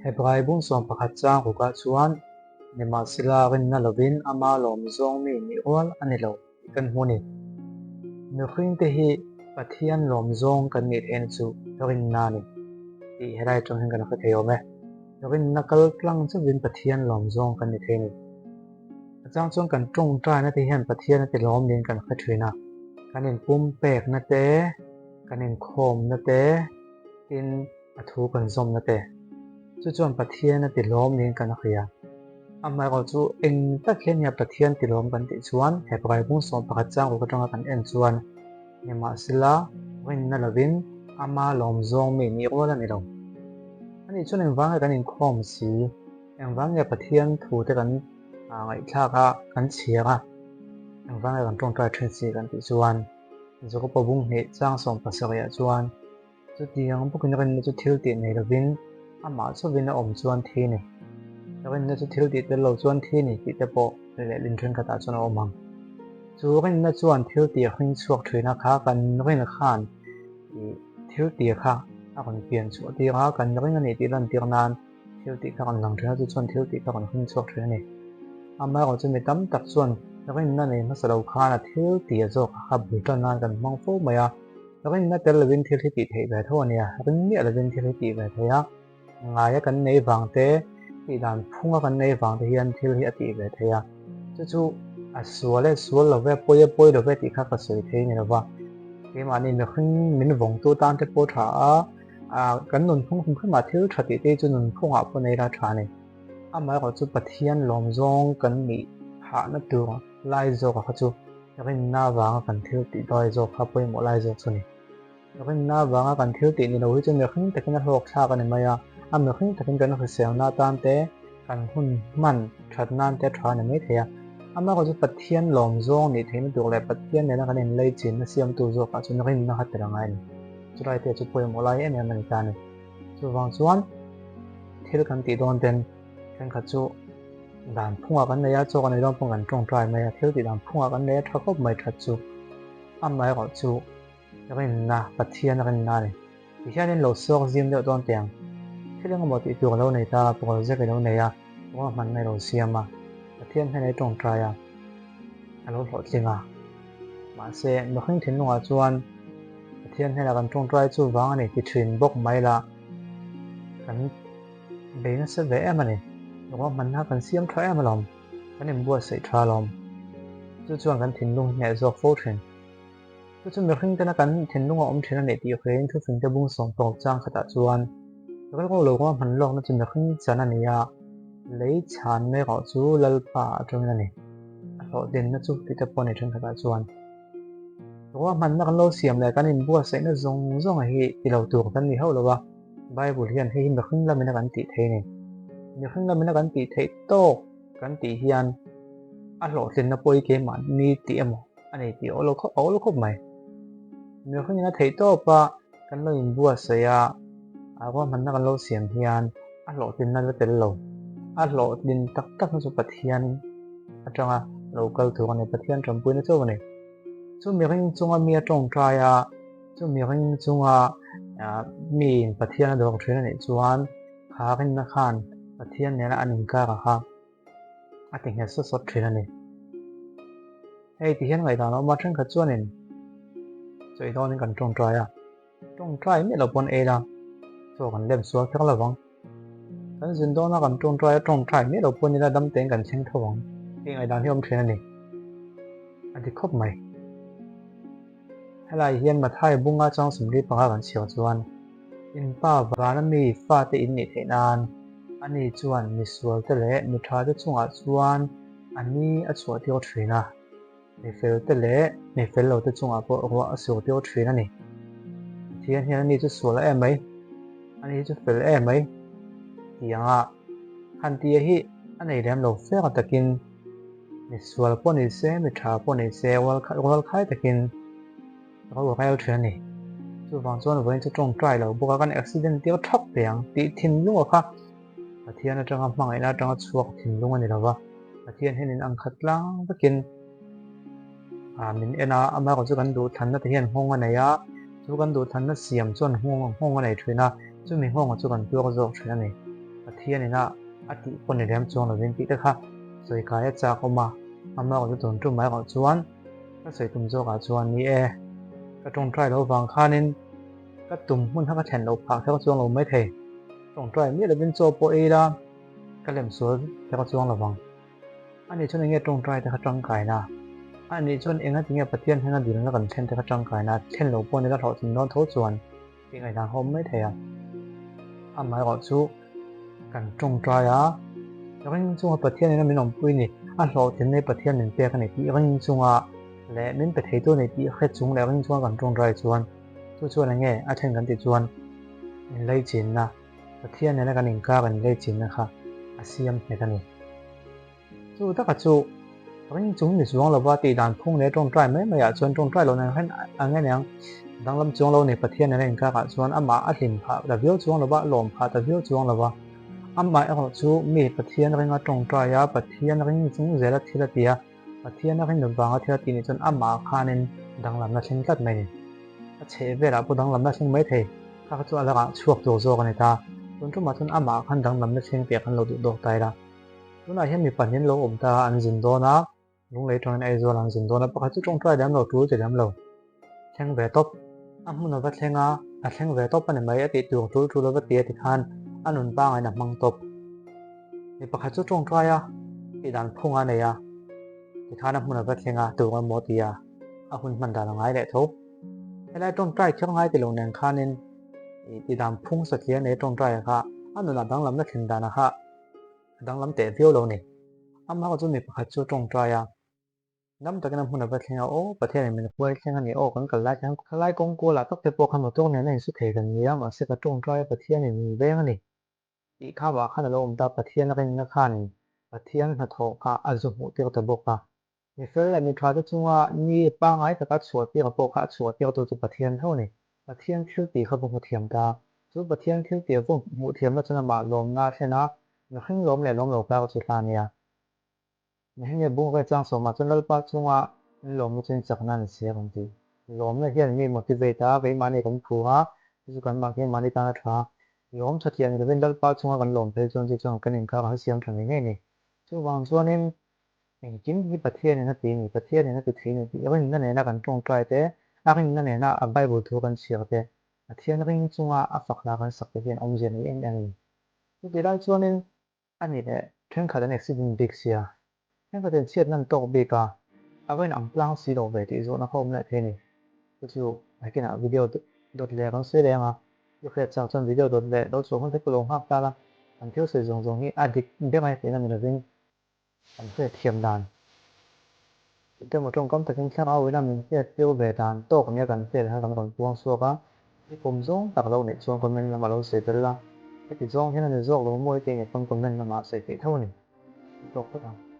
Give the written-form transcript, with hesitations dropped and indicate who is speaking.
Speaker 1: Hebrai bung 11 chang rukah chuan, Nimahsela rinna lovin ama lawm zawng mi nih rual a ni lo tih kan hmu a ni. Mihringte hi Pathian lawm zawng kan nih theihna chu rinna a ni tih helai atang hian kan hre thei awm e. Rinna kal tlang chauhin Pathian lawm zawng kan ni thei a ni. A chang chuan kan tawngtaina te hian Pathian a ti lawm niin kan hre thin a, kan inpumpekna te, kan inkhawmna te, tin a thu kan zawmna te. Chu chuan Pathian a ti lawm niin kan hria. Amaherawh chu eng tak hian nge Pathian ti lawm kan tih chuan Hebrai bung 11 chang ruk atanga kan en chuan nimahsela rinna lovin ama lawm zawng mi nih rual a ni lo. Anih chuan engvang nge kan inkhawm si? Engvang nge Pathian thu te kan ngaihthlak a, kan chhiar a, engvang nge kan tawngtai thin si kan tih chuan Jakoba bung hnih chang 17 ah chuan chutiang bawkin rinna chu thil tih nei lovin amah chauhin a awm chuan thi ni. Rinna chu thil tih tel lo chuan thi ni tih te pawh lehlin thenkhatah chuan a awm ang. Chu rinna chuan thil tih a hring chhuak thin a kha kan rin khan thil tih kha a rawn pian chhuah tir a, kan ring a ni tih lantir nan Thil tih kha kan lang thin a, chu chuan thil tih kha kan hming chhuak thin a ni. Amaherawh chu mi tam tak chuan rinna nei hmasa lo khan a thil tih a zawk a kha bul tan nan kan hmang fo mai a. Rinna tel lovin thil hi tih theih ve tho a nia, ring miah lovin thil hi tih ve thei a. Ngaia kan nei vang te, tih dan phunga kan nei vang te hian thil hi a tih ve thei a. Chu chu a sual e, sual lo ve, pawi e, pawi lo ve tih kha ka sawi thei ni lova. Keimahni mihring min vawngtu tan te pawh tha a. Kan nunphung hrim hrimah thil tha tih te hi chu nunphungah pawh nei la tha a ni. Amaherawh chu Pathian lawm zawng kan nih phahna tur lai zawkah kha chu rinna avanga kan thil tih lai zawk kha pawimawh lai zawk chu a ni. Rinna avanga kan thil tih ni lo hi chu mihring takin a hlawk thlak a ni mai a, a mihring takin kan hriselna atan te, kan hun hman that nan te a tha a ni mai thei a. Amaherawh chu Pathian lawm zawng nih theihna tur leh Pathian nena kan inleichinna siamtu zawkah chuan rinna kha tel a ngai a ni. Chulai te chu pawimawh lai em em a ni ta a ni. Chuvang chuan thil kan tih dawn ten thenkhat chu dan phungah kan nei a, chaw kan ei dawn pawh kan tawngtai mai a, thil tih dan phungah kan nei a tha khawp mai that chu. Amaherawh chu rinna, Pathian rinna a ni. Tihianin lo sawk zim deuh dawn teh ang. Thil engemaw tih tur a lo nei ta, project a lo nei a, ruahmanna a lo siam a, Pathian hnenah i tawngtai a, a lo hlawhtling a. Mahse, mihring thinlungah chuan Pathian hnenah kan tawngtai chu vang a ni ti thin bawk mai la, kan bei nasa ve em a ni. Ruahmanna kan siam tha em alawm, kan inbuatsaih tha alawm. Chu chuan kan thinlung hi hneh zawk fo thin. Chu chu mihring tena kan thinlunga awm thin a nih tih hriain thufingte bung sawm tawp chang khatah chuan rilru lo ruahman lawkna chu mihring chan a ni a, lei chhan mai erawh chu Lalpa atangin a ni. A hlawhtlinna chu tih te pawh a ni thenkhatah chuan. Ruahmanna kan lo siam leh kan inbuatsaihna zawng zawng hi ti lo tur kan ni hauh lo a, Bible hian hei hi mihring lamina kan tih theih a ni. Mihring lamina kan tih theih tawk kan tih hian a hlawhtlinna pawh hi keimahni tih emaw a nei tih a awl khawp mai. Mihringin a theih tawp a, kan lo inbuatsaih a, a ruahmanna kan lo siam hian a hlawhtlinna la tel lo. A hlawhtlin tak takna chu Pathian atanga lo kal tur a ni, Pathian tanpuina chauh a ni. Chu mihring chunga mi a tawngtai a, chu mihring chunga miin Pathian a dawr thin a nih chuan kha rinna khan Pathian nena an inkar a kha. a ti nghet sawt sawt thin a ni. Hei ti hian ngaihdan a awm a, thenkhat chuanin chawi dawnin kan tawngtai a, tawngtai miah lo pawn ei la chaw kan lem sual kher lo vang. Kan zin dawna kan tawngtai a, tawngtai miah lo pawn ila dam tein kan thleng tho ang tih ngaihdan hi a awm thin a ni. A ti khawp mai. Helai hian Mathai bunga chang 45 kan chhiar chuan In pa vana mi fate in nih theih nan ani chuan misualte leh mi thate chungah chuan a ni a chhuah tir thin a, mi felte leh mi fel lote chungah pawh ruah a sur tir thin a ni. Pathian hian ani chu sual em mai, ani hi chu fel em mai tih anga han tia hi a nei lem lo fer takin mi sual pawh ni se, mi tha pawh ni se rual khai takin Ka rel thin a ni. Chuvang chuan vawiin chu tawngtai lo bawk a, kan accident tir thap ve ang tih thinlung a kha Pathian atanga hmangaihna atanga chhuak thinlung a ni lova. Pathian hian in ang khat tlang vekin min en a, amaherawhchu chu kan duhthlanna te hian nghawng a nei a, chu kan duhthlanna siam chuan nghawng a nei thin a, chumi nghawng chu kan tuar zawk thin a ni. Pathian ina a tih pawh ni lem chuang lovin tih te kha sawi kai a chak awm a, amah erawh chu tun tum mai erawh chuan ka sawi tum zawkah chuan ni e, ka tawngtai loh vang khanin ka tum hmun kha ka thlen loh phah kher chuang lo mai thei, tawngtai miah lovin chaw pawh ei ila ka lem sual kher chuang lo vang. Ani chuan enge tawngtai te kha tangkaina? Ani chuan enga tinge Pathian hnena dilna kan thlen te kha tangkaina? Thlen lo pawh nila hlawhtlin dawn tho chuan tih ngaihdan kha awm mai thei a. Amaherawh chu kan tawngtai a, ring chunga Pathian ina min awmpui ni, a hlawhtlin nei Pathian min pek a ni tih ring chunga leh min pe theitu a ni tih hre chung leh ring chunga kan tawngtai chuan chu chuan enge a thlen kan tih chuan inleichinna Pathian nena kan inkar inleichinna kha a siam nghet a ni. Chu taka chu ring chung ni chuang lova tih dan phung leh tawngtai mai maiah chuan tawngtai lo nen khan a nge niang danglam chuang lo ni Pathian nena inkarah chuan amah a hlim phah ta viau chuang lova a lawm phah ta viau chuang lova amah erawh chu mi Pathian ringa tawngtai a Pathian ring chung zela thil a ti a Pathian a rin vanga thil a tih nih chuan amah khanin danglamna thleng tlat mai ni. A chheh velah pawh danglamna thleng mai thei. Kha kha chu a lakah chhuak tur zawk a ni ta. Tun tumah chuan amah khan danglamna thleng tih khan lo duh dawk ta ila. Tunah hian mi pahnih an lo awm ta a, an zin dawn a, Lunglei tangin Aizawl an zin dawn a, pakhat chu tawngtai lem lo, tul ti lem lo. Thleng ve tawp. A hmun a va thleng a, a thleng ve tawp a ni mai a tih tur tul tul a va ti a tikhan a nun pangaiin a hmang tawp. Mi pakhat chu tawngtai a tih dan phung a nei a, tikhan a hmun a va thleng a, tur emaw ti a, a hun hman dan a ngai leh tho. Helai tawngtai kher ngai ti lo nen khanin tih dan phung satliah nei tawngtai a kha a nunah danglamna thlen dan a kha a danglam teh viau lo ni. Amah chu mi pakhat chu tawngtai a. Dam takin a hmun a va thleng a, Aw, Pathianin min huai thleng a ni, aw, kan kal lai khan khalai kawng kualah tak te pawh khan motor nen a insu thei kan ni a, mahse ka tawngtai a Pathianin min veng a ni. Tih kha vah khan a lo awm ta, Pathian rinna khanin Pathian hnathawh kha a zu hmuh tir ta bawk a. Mi fel leh mi tha te chunga ni pangngai taka chhuah tir pawh kha a chhuah tir tu chu Pathian tho a ni. Pathian thil tih kha va hmu thiam ta. Chu Pathian thil tih a va hmuh thiamna chuan amah lawmna a thlen a, mihring lawm leh lawm lo kar chu hla a nia. Mihring leh bungrua chang sawmah chuan Lalpa chunga in lawmna chu in chakna a ni si a kan ti. Lawmna hian mi motivate a, keimahni kan phu a, chu chu kanmah keimahni tan a tha. Lawm tha thiam ni lovin Lalpa chunga kan lawm phei chuan chu chuan kan inkar a siam tha ngei ngei a ni. Chuvang chuanin engkim hi Pathianin a ti a ni, Pathianin a ti thei a ni tih rinna nena kan tawngtai te, a rinna nena a Bible thu kan chhiar te, Pathian ring chunga a fak hla kan sak te hian awmzia nei em em a ni. Chutih lai chuanin A ni leh, thenkhat an accident bik sia, thenkhat in chhiatna an tawk bik a, a va inang tlang si lo ve tih zawhna kha awm leh thei a ni. Chu chu nakinah video dawt leh kan sawi leh ang a, i hriat chak chuan video dawt leh lo chhuah hun te pawh lo nghak ta la, kan thil sawi zawng zawng hi a dik ber a tihna ni lovin kan hriat thiam dan tih emaw tawngkam takin thlarau ila min hriat tir ve dan tawk nia kan hriat kha kan rawn puang chhuak a, i pawm zawng tak lo neih chuan comment lamah lo sawi tel la, heti zawng hian a ni zawk lo mawi tih nge pawn comment lamah sawi theih tho a ni. I tawk phawt ang.